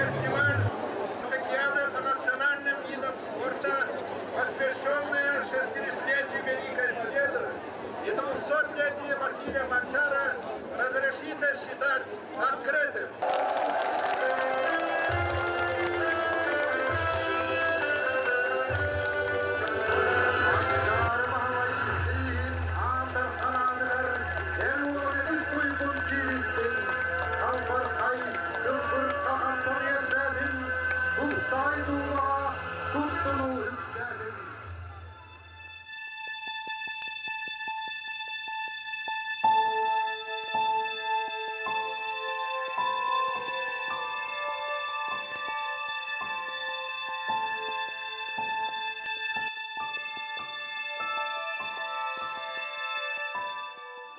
Фестиваль по национальным видам спорта, посвященная 60-летию Великой Победы и 200-летию Василия Манчара, разрешите считать открытым.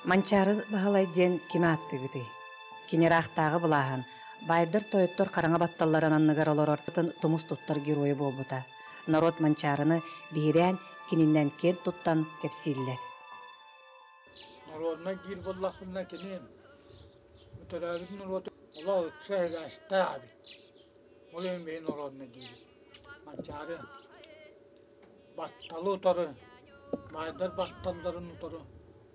Манчаары Баһылай диэн ким ааттыыбытый? Кини ыраахтааҕы былааһын, баайдар-тойоттор хараҥа батталларын анныгар олорор тумус туттар геройа буолбута. Норуот Манчаарыны биһирээн, кининэн киэн туттан кэпсииллэр. Норуодунай диир буоллахпына кини төрөөбүт норуоту олох ыкса сибээстээх эбит. Ол иһин биһи норуодунай диибит. Манчаары батталы утары, баайдар батталларын утары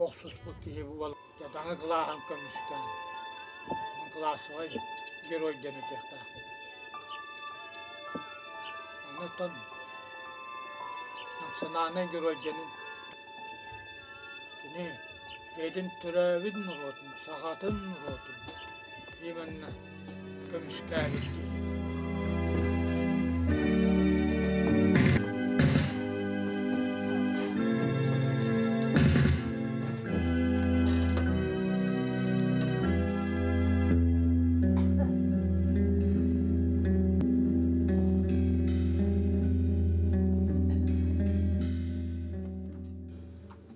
охсуспут киһи буол дьадаҥы кылааһын көмүскээн кылаассабай герой диэн этиэхтээхпит. Онтон национальнай герой диэнин кини бэйэтин төрөөбүт норуотун, сахатын норуотун именно көмүскээбит киһи.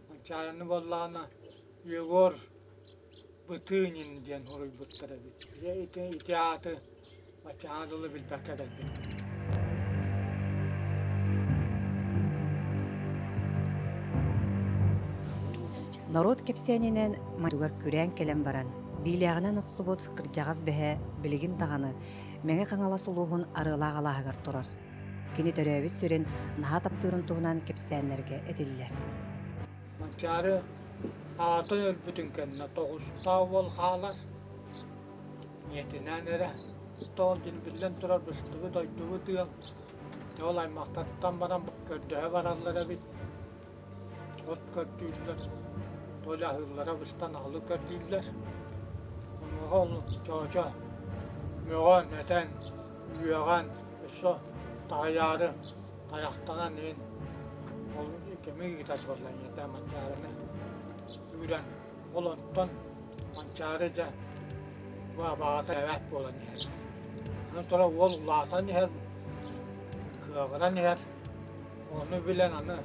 Манчаарыны буоллаҕына Егор Бытыынин диэн суруйбуттар эбит. Ити, ити ааты баччаҕа дылы билбэккэ кэлбит. Норуот кэпсээнинэн майдугар күрээн кэлэн баран, биилээҕинэн охсубут кырдьаҕас бэһэ билигин даҕаны Мэҥэ Хаҥалас улууһун Арыалаах алааһыгар турар. Кини төрөөбүт сирин наһаа таптыырын туһунан кэпсээннэргэ этиллэр. Манчаары аатын өлбүтүн кэннэ тоҕустаах уол хаалар. Ийэтинээн эрэ тоҕо диэн биллэн турар быстыбыт дойдубут ыал. Ол аймахтарыттан баран көрдөһө бараллар эбит. От көрдүүллэр, толя аһыыллара быстан аһылык көрдүүллэр. Онуоха ол чоочо мөҕөн, этэн, үөҕэн, өссө таһыйаары тайахтанан иһин ол кими ыытар буолла ийэтэ Манчаарыны үүрэн ол онтон Манчаары дьэ бу абаҕата эбээт буолан иһэр. Аны туран уол улаатан иһэр, кыаҕыран иһэр. Ону билэн аны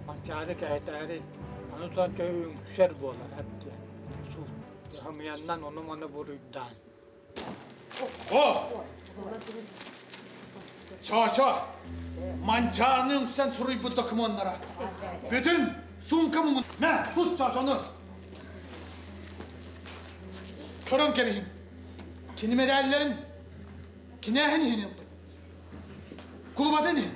Манчаары кэһэтээри аны туран үҥсэр буолар эбит суут хомуйаннан ону-маны буруйдаан. Чоочо, Манчааны үҥсэн суруйбут докумуоннара. Бүтүн суумка муҥун. Мэ, тут Чоочону. Көрөн кэбиһиҥ. Кини мэдээллэрин кинээһин иһин ылбыт. Кулубатын иһин.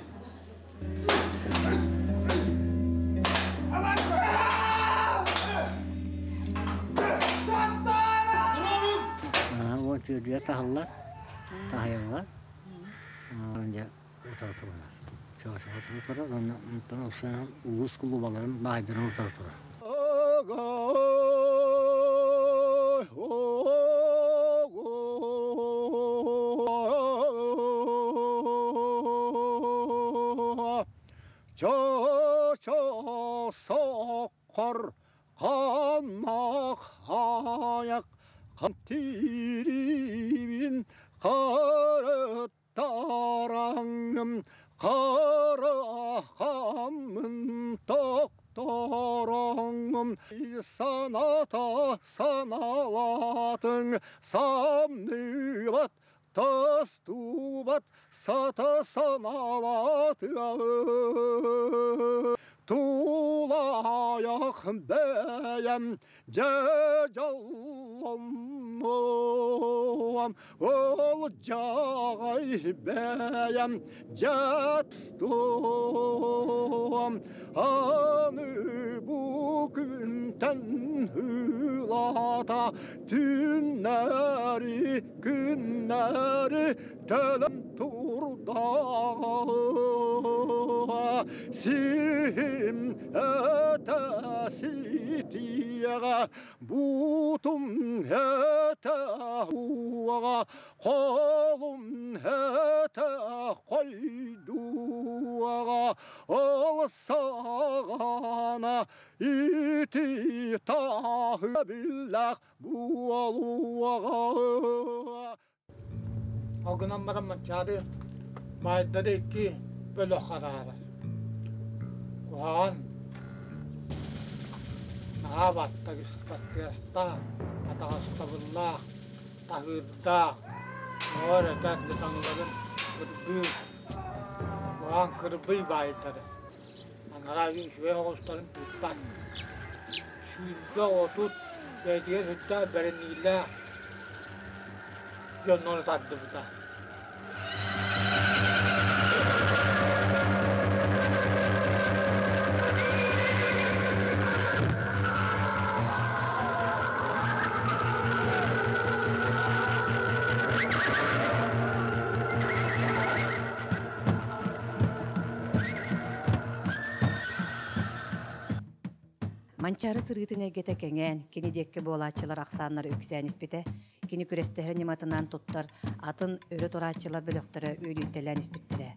Уон түөрдүгэр таһаллар, таһыйаллар. Дьэ, утары тураллар. Чоочоҕо турар уонна онтон уксанан улуус кулубаларын баайдарын утары турар. Чо-чо соккор ханнах аяк тирибин Тараҥным харахаммын тохтороҥҥум саната санаалаатыҥ самныбат тостубат сата санаалаатыҥ тулаайах бэйэм Дьэ дьоллоннуом, ол дьаҕай бэйэм дьэттуом, аны бу күнтэн ылата түннэри күннэри төлөн турдаҕа сиһим этэ ситиэҕэ буутум этэ уоҕа холум этэ хойдуоҕа ол саҕана ити тааһы биллэх буолуоҕа. Ол гынан баран Манчаары баайдары икки бөлөх араарар. Куһаҕан, наһаа баттыгастаах, атаҕастабыллаах, таһыырдаах, оҕор этэр дьадаҥыларын кырбыыр, куһаҕан кырбый баайдары. Анараа үчүгэй оҕустарын тыыппат. 20-30 бэйэтигэр сүрдээх бэриниилээх дьоннору тардыбыта. Манчаары сырыытын эйгэтэ кэҥээн, кини диэкки буолааччылар ахсааннара үксээн испитэ. Кини күрэстэһэр ньыматынан туттар атын өрө турааччылар бөлөхтөрө үөдүйтэлээн испиттэрэ.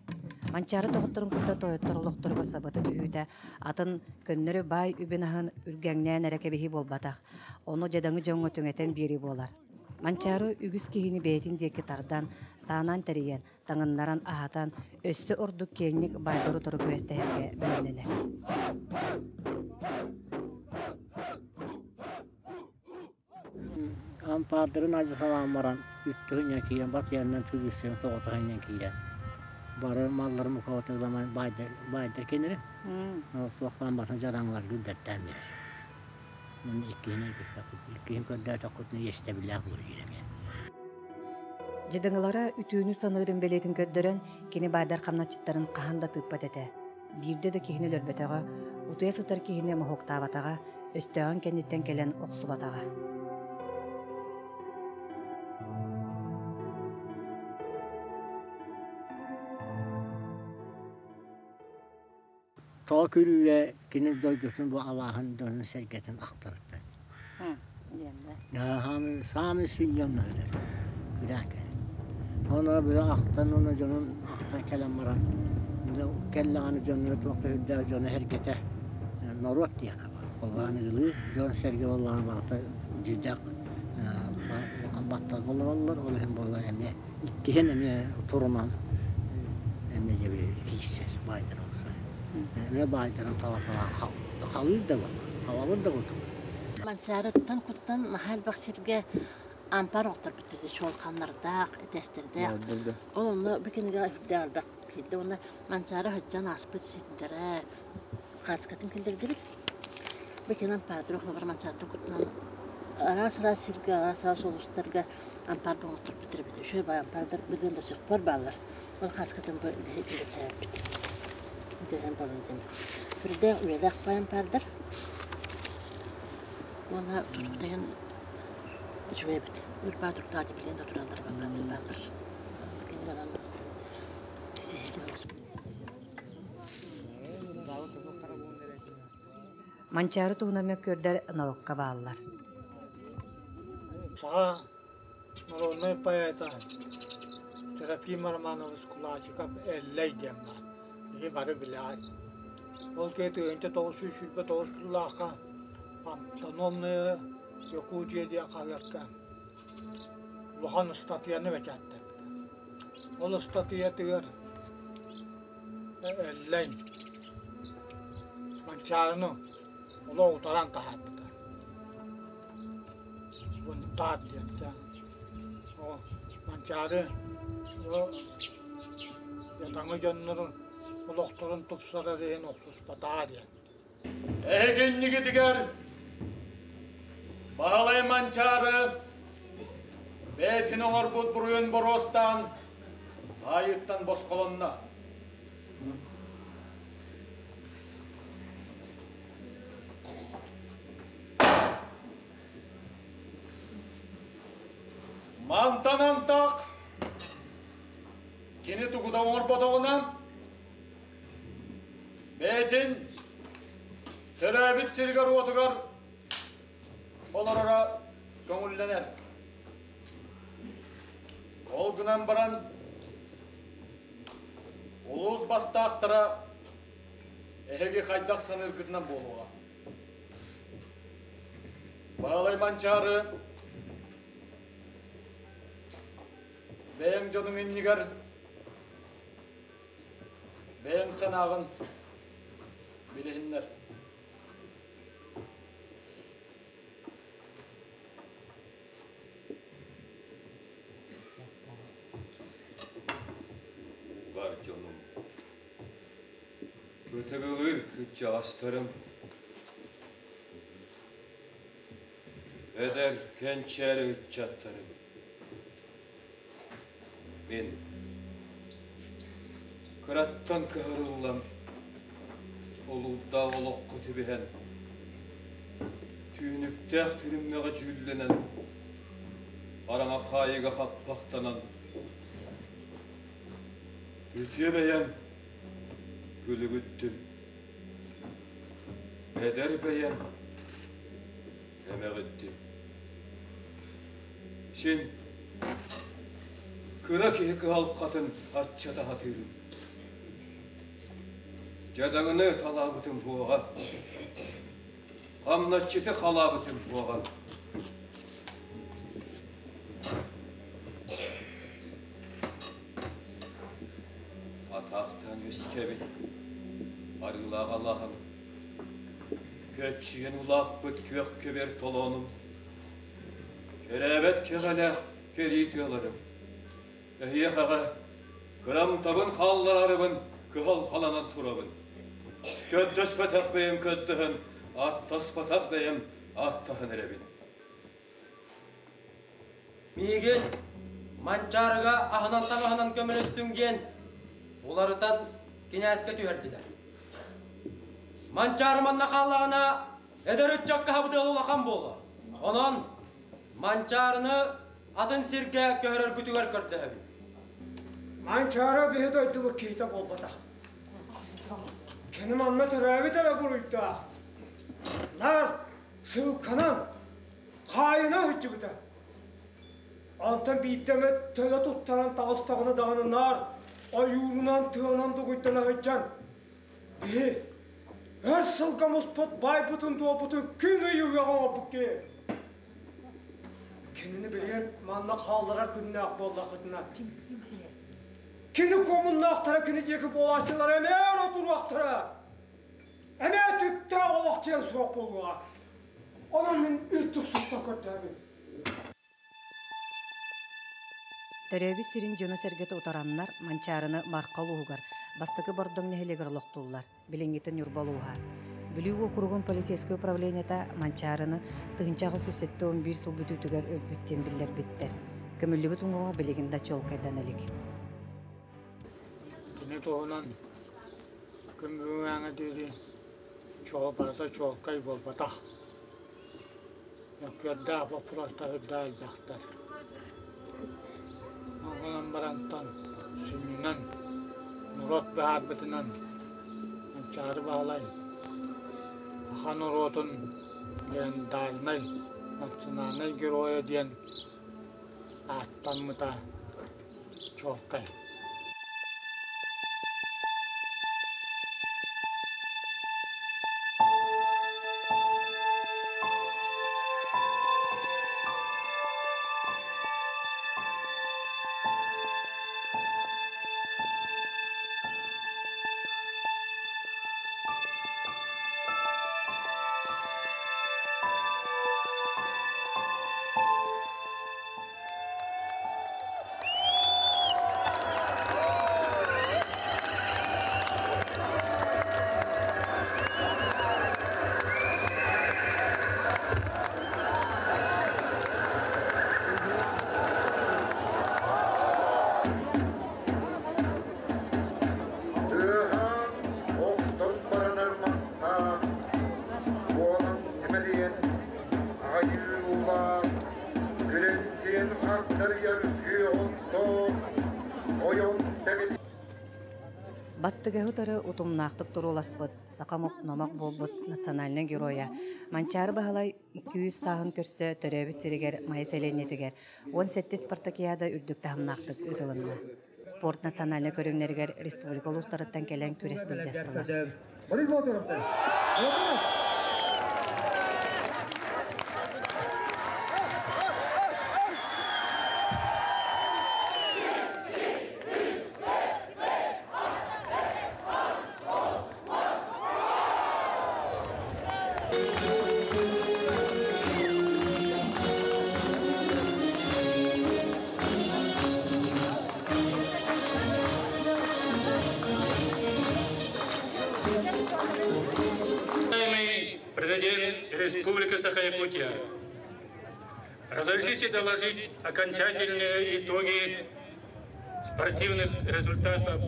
Манчаары доҕотторун кытта тойоттор олохторугар сабыта түһүүтэ атын көннөрү баай үбүн-аһын үргэҥнээн эрэ кэбиһии буолбатах, ону дьадаҥы дьоҥҥо түҥэтэн биэрии буолар. Манчаары үгүс киһини бэйэтин диэки тардан, саанан тэрийэн, таҥыннаран аһатан, өссө ордук киэҥник баайдары утары күрэстэһэргэ бэлэмнэнэр. Ампаардарын адьасалаан баран, үттүһүнньэн киирэн, батыйаннан түгүсүөн тоҕотоһунньан киирэн, бары малларын мукаҕытыламан баайдар кинини, туохтаан батын дьадаҥыларга үрдэттээн биэрэр. Иккиһин иккиһин көрдөөтөххүтүнэ иэстэбиллээх буолар эмиэ. Дьадаҥылара үтүөнү саныырын бэлиэтин көрдөрөн, кини баайдар хамначчыттарын хаһан да тыыппат этэ. Биирдэ да киһини өлөрбөтөҕө, утуйа сытар киһини моһуоктаабатаҕа, өстөөҕүн кэнниттэн кэлэн охсубатаҕа. Тоҕо күрүүрэ кини дойдутун бу алааһын дьонун сэргэтин ахтарыттан. Саамай сынньанна этэ күрээн кэлэн. Ону били ахтан уонна дьонун ахтан кэлэн баран кэллэҕинэ дьонноро туох да үрдээх дьоно сэргэтэ норуот диэххэ баар. Холбоон ыылыы дьон-сэргэ буоллаҕына барыта дьүдэх улахан батталга олороллор. Ол иһин буолла эмиэ иккиһин эмиэ турунан эмиэ дьэби киирсэр баайдар олорсор. Эмиэ баайдарын тала-тала халыыр да буолла, халабыр да курдук. Манчаарыттан куттан наһаа элбэх сиргэ Ампаар оҥотторбуттар чуолканнардаах, этээстэрдээх. Ол онно бу кинигэ үрдээх элбэх киирдэ уонна Манчаары сылдьан ааспыт сирдэрэ хаацкатын киллэрдибит. Бу кини ампаардары холобур Манчаарытын курдунан араас-араас сиргэ, араас-араас улуустарга ампаарда оҥотторбуттар эбит. Үчүгэй баай ампаардар билигин да сөхпөр бааллар. Ол хаацкатын бу киллэртэрбит. Итинэн болон диэн. Үрдээх үйэлээх баай ампаардар. Уонна тутуктайын үчүгэй эбит. Үрбаа туртаа билигин да тураллар бааллар. Кинилэр Манчаары туһунан мөккүөрдэр норуокка бааллар. Саха народнай поэта Серафим Романович Кулачиков Эллэй диэн баар. Киһи бары билэр. Ол киһи 1929 сыллаахха автономная Якутия диэн хаһыакка улахан ыстатыйаны бэчээттэппитэ. Ол ыстатыйатыгар Эллэй Манчаарыны олох утаран таһаарбыта. Бунтаар диэн Манчаары дьадаҥы дьоннорун олохторун тупсарар иһин охсуспатаа диэн. Эһигинньигитигэр Баһылай Манчаары бэйэтин оҥорбут буруйун боруостаан баайыттан босхолонно. Мантан антах кини тугу да оҥорботоҕунан Бэйэтин төрөөбүт сиригэр-уотугар олороро көҥүллэнэр. Ол гынан баран улуус бастаахтара эһиги хайдах саныыргытынан буолуоҕа. Баһылай Манчаары бэйэҥ дьонуҥ иннигэр Бэйэҥ санааҕын билиһиннэр. Бар дьонум, ытыгылыыр кырдьаҕастарым, эдэр кэнчээри ыччаттарым, Мин кыраттан кыһарыллан, олуурдаах олоххо түбэһэн, түүнүктээх түрүммэҕэ дьүүллэнэн, хараҥа хаайыга хаппахтанан, үтүө бэйэм күлүгүттүм, эдэр бэйэм эмэҕиттим. Син кыра киһи кыһалҕатын аччата сатыырым. Дьадаҥыны талаабытым буоҕа, хамначчыты халаабытым буоҕа. Атаахтаан үөскээбит арыылаах алааһым Көччүйэн улааппыт күөх көбөр толоонум, кэрээбэт кэҕэлээх кэрии тыаларым, эһиэхэҕэ кырамтабын хаалларарыбын кыһалҕаланан турабын. Көрдөспөтөх бэйэм көрдөһөн, ааттаспатах бэйэм ааттаһан эрэбин. Миигин Манчаарыга аһынан-таҥаһынан көмөлөстүҥ диэн уларытан кинээскэ түһэрдилэр. Манчаары манна хааллаҕына эдэр ыччакка хабыдыал улахан буолуо. Онон Манчаарыны атын сиргэ көһөрөргүтүгэр көрдөһөбүн. Манчаары биһи дойдубут киһитэ буолбатах. Кини манна төрөөбүт эрэ буруйдаах. Наар сыылканан хаайына сылдьыбыта. Онтон биирдэ эмэ төлө туттаран таҕыстаҕына даҕаны наар ойуурунан тыанан дугуйдана сылдьан биһи өр сылга муспут баайбытын-дуолбутун күн ый ыһыаҕа оҥорбут киһи. Кинини билигин манна хаалларар күннээх буоллаххытына кини куомуннаахтара кини диэки буолааччылара эмиэ өрө туруохтара. Эмиэ түптээх олох диэн суох буолуоҕа. Онон мин үрдүк суттан көрдөөбүт. Төрөөбүт сирин дьоно-сэргэтэ утараннар Манчаарыны Марха улууһугар Бастакы Бордоҥ нэһилиэгэр олохтууллар, билиҥҥитэ Ньурба улууһа. Бүлүү уокуругун полицейскай управлениета Манчаарыны 1871 сыл бүтүүтүгэр өлбүт диэн биллэрбиттэр. Көмүллүбүт уҥуоҕа билигин да чуолкайдана илик. Кини туһунан күн бүгүҥҥэ диэри чуо барыта чуолкай буолбатах. Мөккүөрдээх боппуруостар үрдэ элбэхтэр. Ол гынан барантан сүнньүнэн норуот быһаарбытынан Манчаары Баһылай саха норуотун легендарнай национальнай геройа диэн ааттаммыта чуолкай. Тыаһаан, охтон баранар мастаах, буолан симэлийэн, аҕайыыр уулаах, күлэн сиэн хагдарыйар күөх оттоох, ойон тэгили Баттыгаһы утары утумнаахтык турууласпыт, саха омук номох буолбут национальнай геройа Манчаары Баһылай 200 сааһын көрсө төрөөбүт сиригэр Майа сэлиэнньэтигэр 17 спартакиада үрдүк таһымнаахтык ыытылынна. Спорт национальнай көрүҥнэригэр республика улуустарыттан кэлэн күрэс былдьастылар. Борис Болотуровтар. Уважаемый президент Республики Саха-Якутия, разрешите доложить окончательные итоги спортивных результатов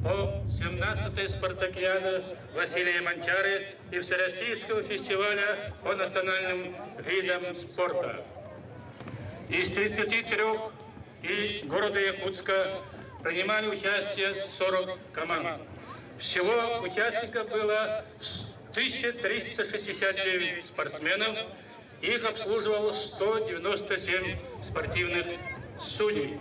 по 17-й спартакиаде Василия Манчары и Всероссийского фестиваля по национальным видам спорта. Из 33 и города Якутска принимали участие 40 команд. Всего участников было 1369 спортсменов, их обслуживало 197 спортивных судей.